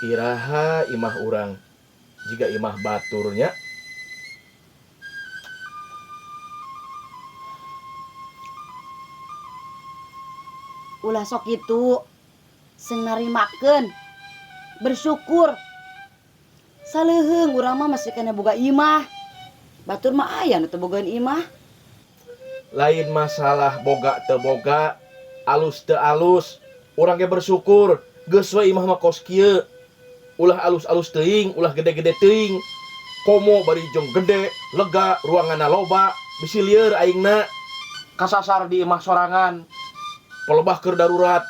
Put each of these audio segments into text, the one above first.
Iraha imah urang jiga imah baturnya. Ulah sok kitu, sing narimakeun, bersyukur. Saleuheung urang mah masih keneh boga imah, batur mah aya nu teu bogaeun imah. Lain masalah boga teu boga, alus teu alus, urang ge bersyukur geus we imah mah kos kieu. Ulah alus-alus teuing, ulah gede-gede teuing. Komo bari jeung gede, lega, ruanganna loba, bisi lieur aingna. Kasasar di imah sorangan. Pelebah keur darurat.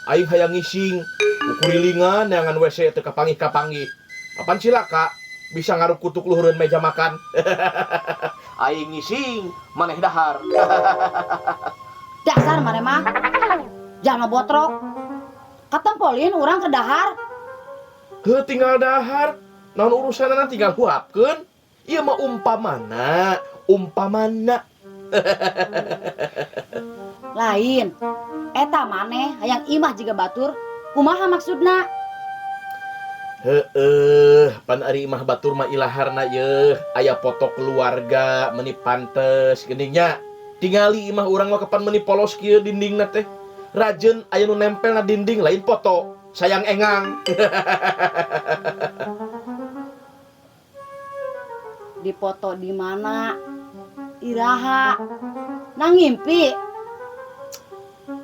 Aing hayang ngising, kukurilingan neangan WC teu kapanggih-kapanggih. Apan cilaka bisa ngarukutuk luhureun meja makan. Aing ngising, maneh dahar. Dasar maneh mah. Jalma botrok. Katempolin urang keur dahar. Heuh tinggal dahar, naon urusanana tinggal huapkeun. Ieu mah umpamana, umpamana. Lain, eta maneh hayang imah jiga batur, kumaha maksudna? Heueuh, pan ari imah batur mah ilaharna yeuh, aya foto keluarga meuni pantes geuning nya. Tingali imah urang mah kapan meuni polos kieu dindingna teh. Rajeun aya nu nempel na dinding lain foto, sayang engang. Dipoto di mana? Iraha? Nang ngimpi?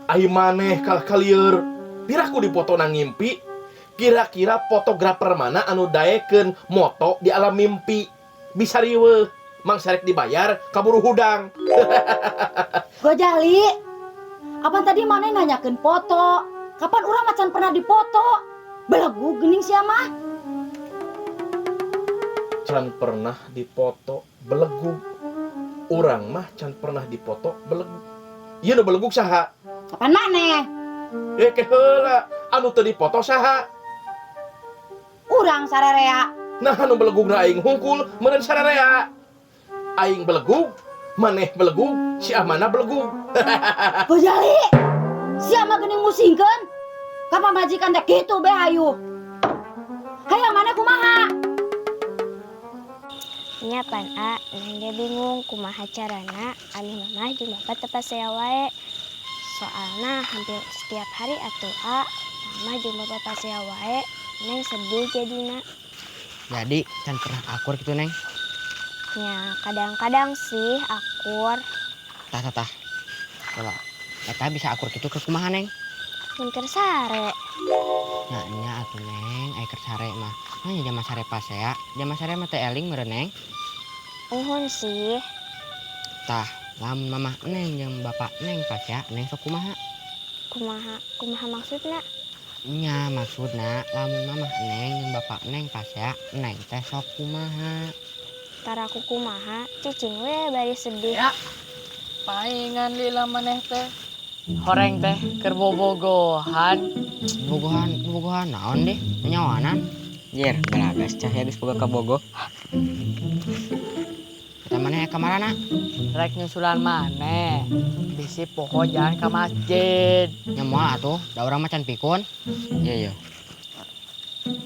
Ai maneh kalah kalieur, piraku dipoto nang ngimpi? Kira-kira fotografer mana anu daekeun moto di alam mimpi? Bisa riweuh, mangsa rek dibayar kaburu hudang. Gojali, apan tadi maneh nanyakeun foto? Kapan urang macan pernah dipoto? Belegug geuning sia mah. Can pernah dipoto belegug. Urang mah can pernah dipoto belegug. Ieu nu belegug saha? Kapan maneh? Ke heula, anu teu dipoto saha? Urang sarerea. Nah, anu belegugna aing hungkul meureun sarerea. Aing belegug, maneh belegug, si Amana belegug. Gojali, sia mah geuning musingkeun. Ka pamajikan teh kitu be hayu. Hayang maneh kumaha? Nya pan a, neng ge bingung kumaha carana amih mamah jeung bapak teu pasea wae. Soalna hampir setiap hari atuh a, mama jeung bapak pasea wae, neng sedih jadina. Jadi can pernah akur gitu neng? Nya kadang-kadang sih akur. Tah tah tah. Coba eta bisa akur gitu ke kumaha neng? Mun keur sare. Nya nya atuh neng, ai keur sare mah. Nah, nya jama sare pasea, jama sare mah teh eling meureun neng. Uhun sih. Tah, lamun mamah neng jeung bapak neng pasea, neng sok kumaha? Kumaha, kumaha maksudna? Nya maksudna lamun mamah neng jeung bapak neng pasea, neng teh sok kumaha? Tara ku kumaha, cicing we bari sedih. Ya, paingan lila maneh teh. Horeng teh keur bobogohan. Bobogohan, bobogohan naon deh? Nyawanan. Jer, balagas cahaya geus boga kabogoh. Eta maneh ka marana? Rek nyusulan maneh. Bisi poho jalan ka masjid. Nya moal atuh, da urang mah can pikun. Iya iya.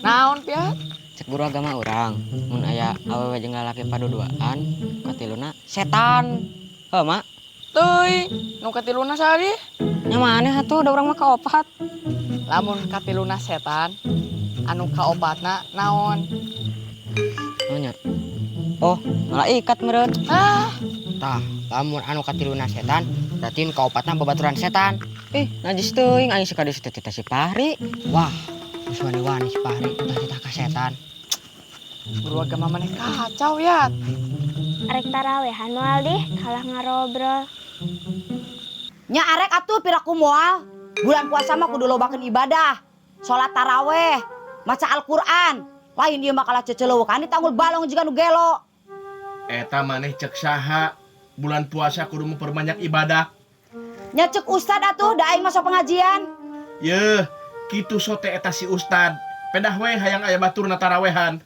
Naon piat? Cek guru agama urang, mun aya awewe jeung lalaki paduduaan, katiluna setan. Heuh, Mak. Teuing, nu katiluna saha di? Nya maneh atuh da urang mah kaopat. Lamun katiluna setan, anu kaopatna naon? Naon nya? Oh, malaikat meureun. Ah. Tah, lamun anu katiluna setan, berarti nu kaopatna babaturan setan. Ih, najis teuing aing sakadi teh si Fahri. Wah, geus wani-wani si Fahri tah-tah ka setan. Guru agama maneh kacau ya. Arek tarawehan moal dih, kalah ngarobrol. Nya arek atuh piraku moal. Bulan puasa mah kudu lobakeun ibadah. Salat taraweh, maca Al-Qur'an. Lain ieu mah kalah ceceleuwekan ditanggul balong jiga nu gelo. Eta maneh cek saha? Bulan puasa kudu memperbanyak ibadah. Nya cek ustad atuh, da aing masuk pengajian. Yeuh, kitu sote eta si ustad. Pedah we hayang aya baturna tarawehan.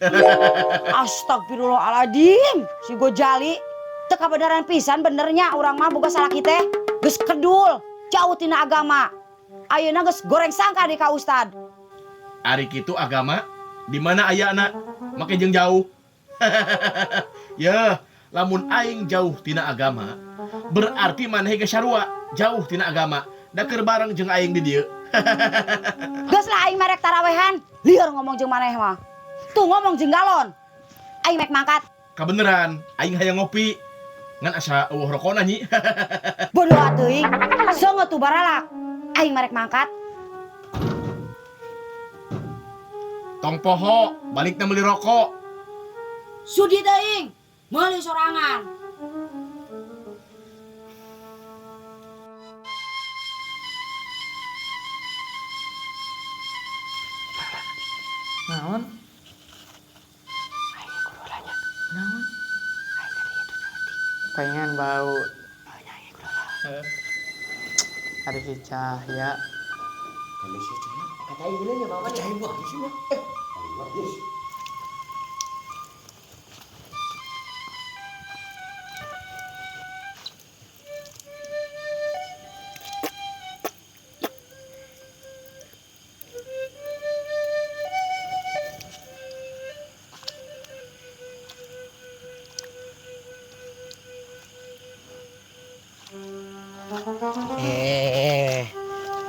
Astagfirullahaladzim, si Gojali. Teu kabeneran pisan benernya urang mah boga salaki teh. Geus kedul, jauh tina agama. Ayeuna geus goreng sangka di ka ustad. Ari kitu agama di mana ayana make jeung jauh. Yeuh, lamun aing jauh tina agama berarti maneh ge sarua jauh tina agama. Da keur bareng jeung aing di dieu. Geus lah aing mah rek tarawehan, lieur ngomong jeung maneh mah. Tuh ngomong jeung galon. Aing mek mangkat. Kabeneran, aing hayang ngopi. Ngan asa eueuh rokona nyi. Bodoh atuh ing. Seungeut tuh baralak. Aing mah rek mangkat. Tong poho, balikna meuli rokok. Sudi teuing, meuli sorangan. Naon? Aing kudu nanya. Naon? Aing tadi itu saeutik. Pengen bau. Oh, nya aing kudu lah. Heeh. Ada si Cahya. Kami si Cahya. Kata aing geuleuh nya bawa. Cahya buah di sini. Luar biasa.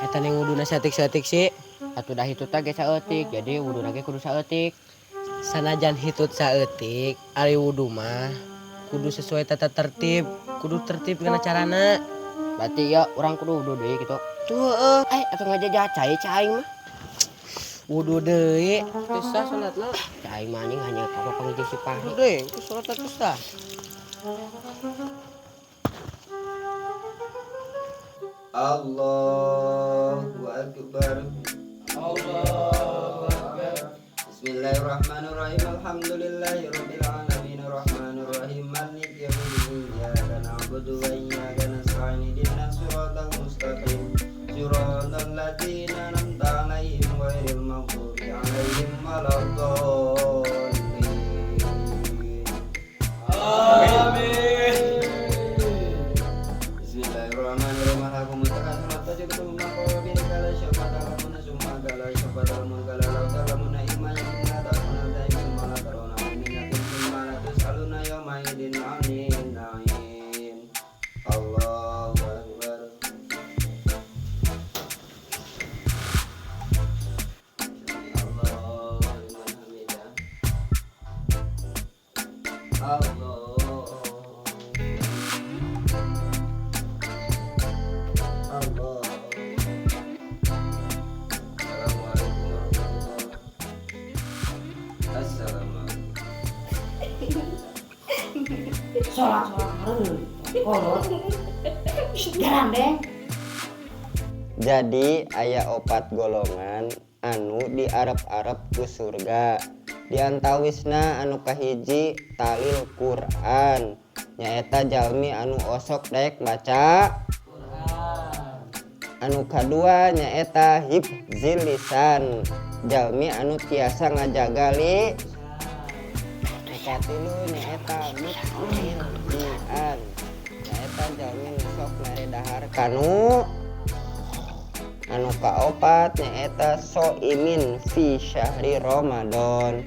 Eta ning wuduna saeutik-saeutik sih. Atuh dah hitut ge saeutik, jadi wuduna ge kudu saeutik. Sanajan hitut saeutik, ari wudu mah kudu sesuai tata tertib, kudu tertib ngana carana. Berarti ya urang kudu wudu deui kitu. Tuh heueuh, atuh ngajajah cai cai aing mah. Wudu deui, teu sah salatna. Cai mah anjing hanya apa panggil si Fahri. Wudu deui, teu salat teu sah. Allahu Akbar. Allahu Akbar. Bismillahirrahmanirrahim. Alhamdulillahirabbil alamin arrahmanirrahim maliki yaumiddin. Iyyaka na'budu wa iyyaka nasta'in ihdinas siratal mustaqim. Siratal ladzina an'amta 'alaihim ghairil maghdubi 'alaihim waladdallin. Amin. Bismillahirrahmanirrahim. Allahu Akbar. Allahu liman hamidah. Allah. Allah. Assalamualaikum warahmatullahi wabarakatuh. Assalamualaikum. Sholat sholat kolot. Jalan deh. Jadi aya opat golongan anu diarep-arep ku surga. Diantawisna anu kahiji talil Quran. Nyaeta jalmi anu osok daek maca Quran. Anu kadua nyaeta hifzil lisan. Jalmi anu tiasa ngajaga li. Anu katilu nyaeta mut'imil ji'an. Nyaeta jalmi nu sok mere dahar kanu. Anu kaopat nyaeta soimin fi syahri Ramadan.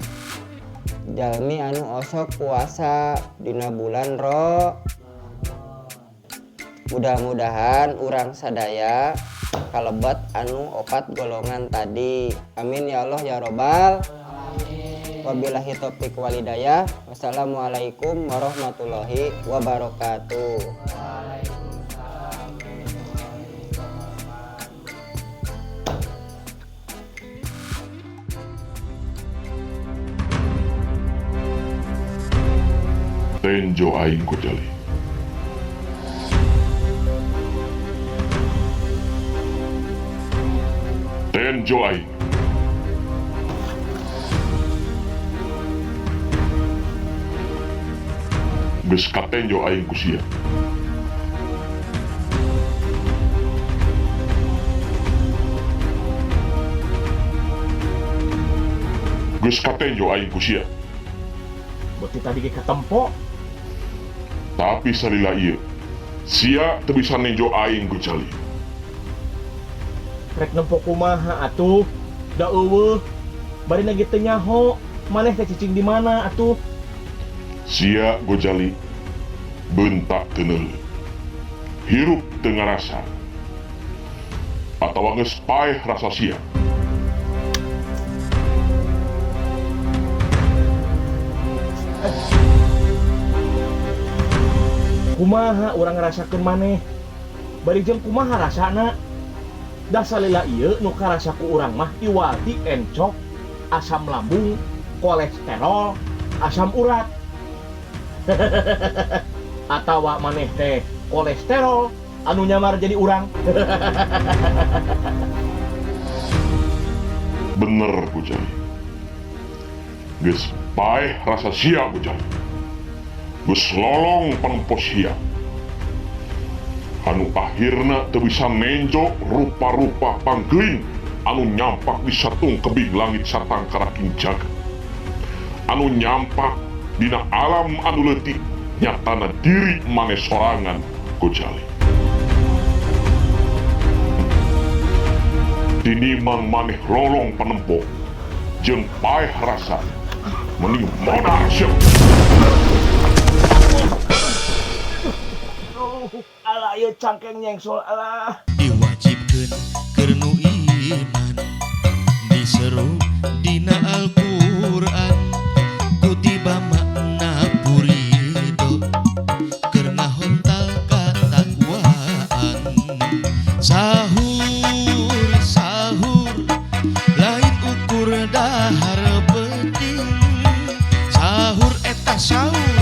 Jalmi anu osok puasa dina bulan Ro. Mudah-mudahan urang sadaya kalebet anu opat golongan tadi. Amin ya Allah ya robbal alamin. Wabillahi taufik walhidayah. Wassalamualaikum warahmatullahi wabarakatuh. Tenjo aing Gojali. Tenjo aing. Geus katenjo aing ku sia. Geus katenjo aing ku sia. Berarti tadi ge katempo. Tapi salila ieu, sia teu bisa nenjo aing Gojali. Rek nempo kumaha atuh? Da eueuh. Bari lagi teu nyaho maneh teh cicing di mana atuh. Sia Gojali bentak teu neuleu. Hirup teu ngarasa. Atawa geus paeh rasa sia. Kumaha urang ngarasakeun maneh? Bari jeung kumaha rasana? Da salila ieu nu karasa ku urang mah iwal ti encok, asam lambung, kolesterol, asam urat. Atawa maneh teh kolesterol anu nyamar jadi urang. Bener Gojali. Geus paeh rasa sia Gojali. Geus lolong panempo sia. Anu akhirna teu bisa nenjo rupa-rupa panggeling anu nyampak di satung kebing langit satangkaraking jagat. Anu nyampak dina alam anu leutik nyatana diri maneh sorangan Gojali. Tinimang maneh lolong panempo jeung paeh rasa mending modar sia. Alah ieu cangkeng nyengsol alah. Diwajibkeun keur nu iman, diseru dina Al-Qur'an, kutiba makna purido keur ngahontal katakwaan. Sahur sahur lain ukur dahar peuting, sahur eta sahur.